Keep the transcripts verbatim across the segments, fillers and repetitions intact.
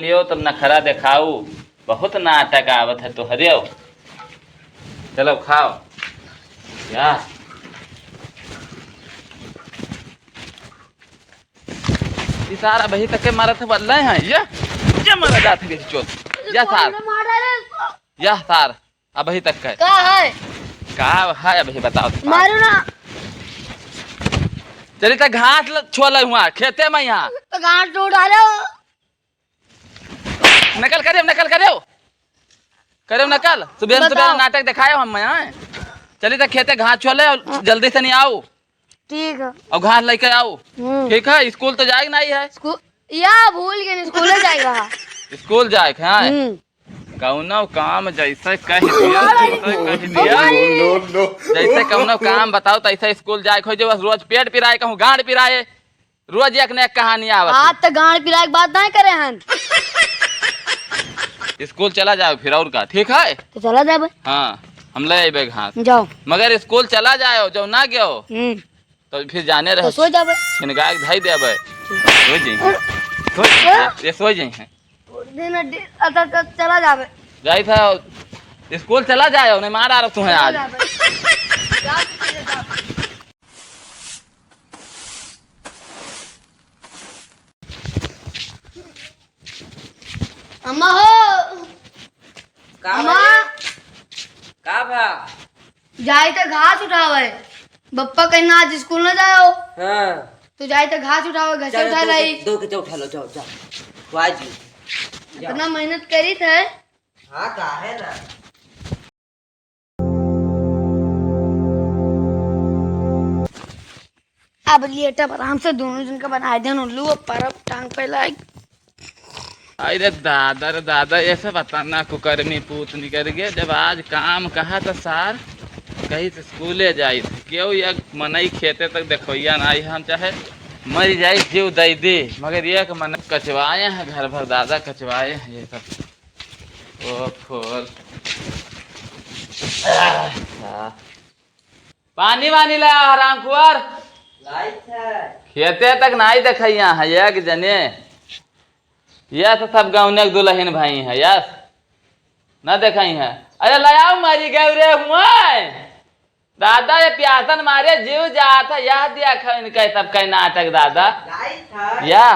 यो तब नखरा देखाऊ, बहुत नाटक आवत है तोहरे। चलो खाओ। या। ई सार अबही तक के मारत है, बल्ले हैं। ये, ये मारा जात है, चोर। या सार। कौन मारा रे इसको? या सार, अबही तक के। का है? का है अबही बताओ तो सार। मारो ना। चली त घास ल-, छोले हुआ, खेते में यहाँ। तो घास तो उठा लो। नकल करेउ, नकल करेउ। करेउ नकल। सुबह बताओ। सुबह नाटक देखाएउ हम यहाँ। चली त खेते घास छोले और जल्दी से नहीं आओ। ठीक है। और घास लेके आओ। हम्म। ठीक है, स्कूल तो जाए नहीं है। स्कूल, या भूल गए, स्कूल जाएगा। स्कूल जाए के, हाँ। हम्म। कौनो काम जैसे कह दिया, जैसे कह दिया। No, no, no। जैसे कौनो काम बताओ, तैसे स्कूल जाए के हो, जो बस रोज पेट पिराए, कहूँ गांड पिराए। रोज एक न एक कहानी आवत है। आज तो गांड पिराए के बात नहीं करे हन। स्कूल चला जाओ फिर, और का, ठीक है? तो चला जाबे। हाँ, हम ले आइबे घास। जाओ। मगर स्कूल चला जाओ, जो ना गयो, हम्म। तो फिर जाने रहे। तो सो जाबे। छिनगा के धई देबे। सो जाई हैं। सो जाई हैं। ये सो जाई हैं। दिन दे-, अच्छा, अच्छा, चला जाबे। जाई था, स्कूल चला जाओ, नहीं मार आ रहा तुम्हें आज। चला जाबे। अम्मा हो। का अम्मा। भा? का भा? जाई त घास उठावे। बप्पा कहीं ना आज स्कूल ना जाओ। हाँ। तो जाई त घास उठावे, घर से चलो, उठा दो के, लाई। दो के उठा लो, जाओ, जाओ। वाह जी। जाओ। इतना मेहनत करी थे। हाँ, का है ना। अब लेटब आराम से, दोनों जन का बनाए देन उल्लू, अब परब टांग पे लाग। अरे दादा रे दादा, ऐसे बता ना, कुकर्मी पूत निकल गए। जब आज काम कहा तो सार कहीं से स्कूले जाई थे, क्यों ये मनई खेते तक देखोइया ना आई, हम चाहे मर जाई जीव दई दी, मगर ये एक मन कचवाए हैं घर भर दादा, कचवाए हैं ये सब। ओ खोल। आह, आह। पानी वानी ला हराम खुआर। लाइट है। खेते तक नाई देखैया है एक जने। यस सब गौने के दुल्हन भाई है, यस। ना देखई है। अरे ले आओ मरी गए रे हुआ। दादा, ये प्यासन मारे जीव जात है, यह देख इनका सब कई नाटक दादा। लाइट है। या।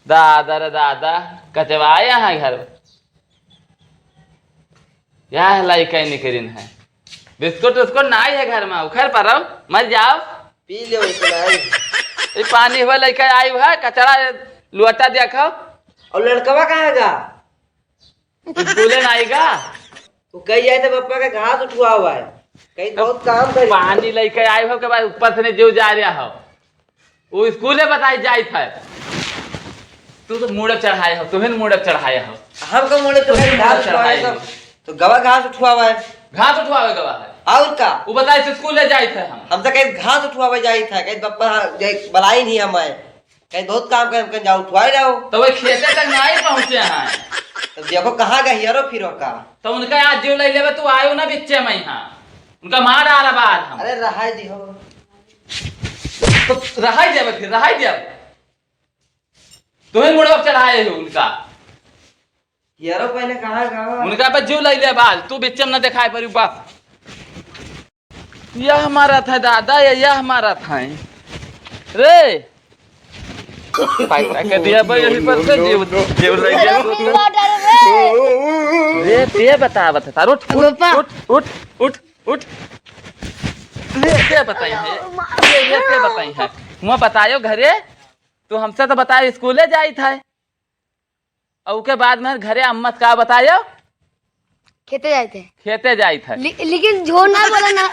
दादा रे दादा, कचवाए यहाँ घर। यह लइका निकरिन है। बिस्कुट उस्कुट नाई है घर में, उखर परब, मर जाओ। पी ले उनको नाई। ये पानी हुआ लइका आई हुआ, कचरा लोटा देखो। और लड़कवा कहाँ गा? स्कूले ना आएगा। वो कही जाए तो पापा के घास उठवा हुआ है, कहीं बहुत काम करे। पानी लेके आए हो के बाद ऊपर से नहीं जो जा रहा हो, वो स्कूले बताई जाए था। तू तो मूड़े चढ़ाए हो, तुहे न मूड़े चढ़ाए हो। हमको मूड़े तो तुहे न घास मूड़े उठवाए चढ़ाए सब, हो। तो गवा घास उठवा हुआ है। घास उठवावे गवा है। और का? वो बताए से स्कूले जाए थे हम। हम तो कहीं घास उठवावे जाए था, कहीं पापा जाए, बुलाई नहीं हमें। कहीं बहुत काम करे, कहीं जाओ उठवाए रहो। तो वही खेते तक नहीं पहुँचे हैं। तो देखो कहाँ गए हियरो फिरो का। तो उनका आज जो ले लेवे, तू आयो ना बिच्चे में यहाँ। उनका मार डाला बाहर हम। अरे रहाई दी हो। तो रहाई देवे फिर, रहाई देवे। तुम्हें मुड़वा चढ़ाए हो उनका। यारो पहले कहाँ गावा? उनका पे जीव लई ले बाल, तू बिच्चे में न दिखाई पड़ी बस। यह हमारा था दादा, ये, यह हमारा था। रे। पैसा के दिया भाई, यही पर से जीव, जीव लई ले। रे, ते बतावत है, उठ, उठ, पापा। उठ, उठ, उठ, उठ। ले, ते बताई है। ये, ये, ते बताई है। हुआ बतायो घरे, तू हमसे तो बतायो स्कूले जाई था। और ओके बाद में घरे अम्मत का बतायो? खेते जाए थे। खेते जाए थे। ले-, लेकिन झूठ ना बोला ना।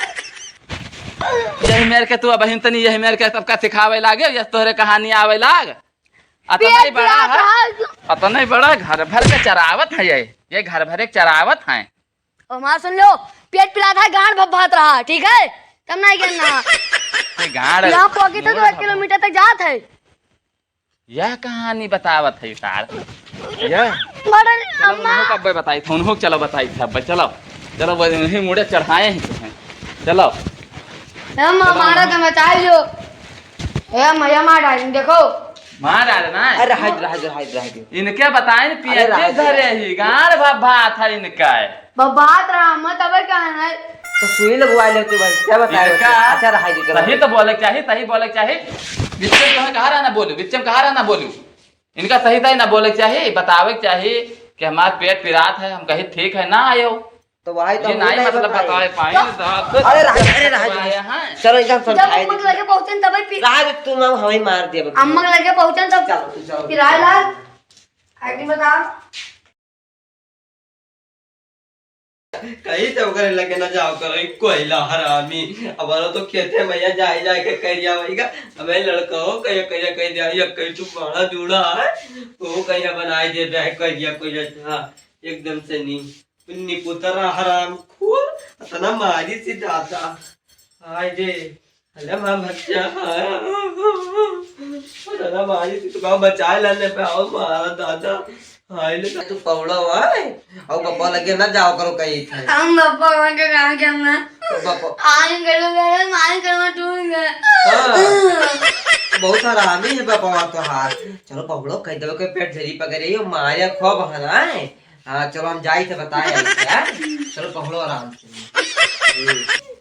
यही मेर के तू अबहिन तनी, यही मेर के सबका सिखावे लागे, यस तोहरे कहानी आवे लाग। अतना पेट ही बड़ा पिरात है, है। अतना ही बड़ा घर भर के चरावत है ये, ये घर भर एक चरावत है। और हमारा सुन लो, पेट पिरात है, गांड भभात रहा, ठीक है? तब नहीं गिरना। ये गांड यहाँ पहुंचे थे तो एक किलोमीटर तक जात है। यह कहानी बतावत है सार। यह? मर्डर चलो, अम्मा। उन्हों का अब्बे बताई था, उन्हों चलो बताई था अब्बे, चलो। चलो, वो उन्हें मुड़े चढ़ाए हैं तुम्हें। चलो। ए अम्मा, चलो, मारा उन्हों तो मचाई लो। ए अम्मा, ये मार डाली, देखो। मार डाले ना। अरे, रहा दे, रहा दे, रहा दे, रहा दे। इनके बताए न, अरे, पियते रहा दे, धरे रहा दे। ही, गार भा-, भात है इनका है। ब-, बात रहा, मत अबे कहना है। तो सुई लगवा ले तू भाई, क्या बताए इनका बच्चे? अच्छा, रहा दे, चलो। सही तो बोले के चाही, सही बोले के चाही। बिच्चे में कहाँ, कहाँ रहना बोलू, बिच्चे में कहाँ रहना बोलू। इनका सही सही ना बोले के चाही, बतावे के चाही कि हमार पेट पिरात है, हम कहीं ठीक है ना आयो। तो वही तो ये हम नहीं नहीं मतलब बताए। बतावे पाए तो ना, तो अरे रहा, अरे रहा, आया है। चलो, एकदम जब समझाए अम्मा के दे। लगे पहुंचन तबे पी- रहा दे, तू ना हमें मार दिया, बता। अम्मा के लगे पहुंचन तब चलो, तू चलो। पिराए लाग। आगे बता। कहीं तो ओकरे लगे ना जाओ करो, ई कोयला हरामी। हमारा तो खेते में या जाए जाए के कह दिया वही का, हमें लड़का हो कहीं कहीं कह दिया, या कहीं तू बड़ा जूड़ा है, वो कहीं बनाए दे बे, कह दिया कोई अच्छा, एकदम से नी। निपुतरा हराम खोर, इतना मारी सी दादा। हाय रे, अरे माँ बच्चा, अरे मारी सी तो गाँव बचाए लाने पे आओ मारा दादा। हाय ले तू पौड़ा हुआ है, और बप्पा लगे ना जाओ करो कहीं थे। हम बप्पा वहाँ के कहाँ के हम ना। तो बप्पा आइन करूँगा, आइन करूँगा, टूंगा। हाँ, बहुत हरामी है बप्पा तो हाथ। चलो पौड़ो कह दो के पेट झरी पकड़े, यो मारिया खूब हराए। हाँ, चलो हम जाई थे बताए आई थे, हाँ? चलो पकड़ो आराम से। हम्म।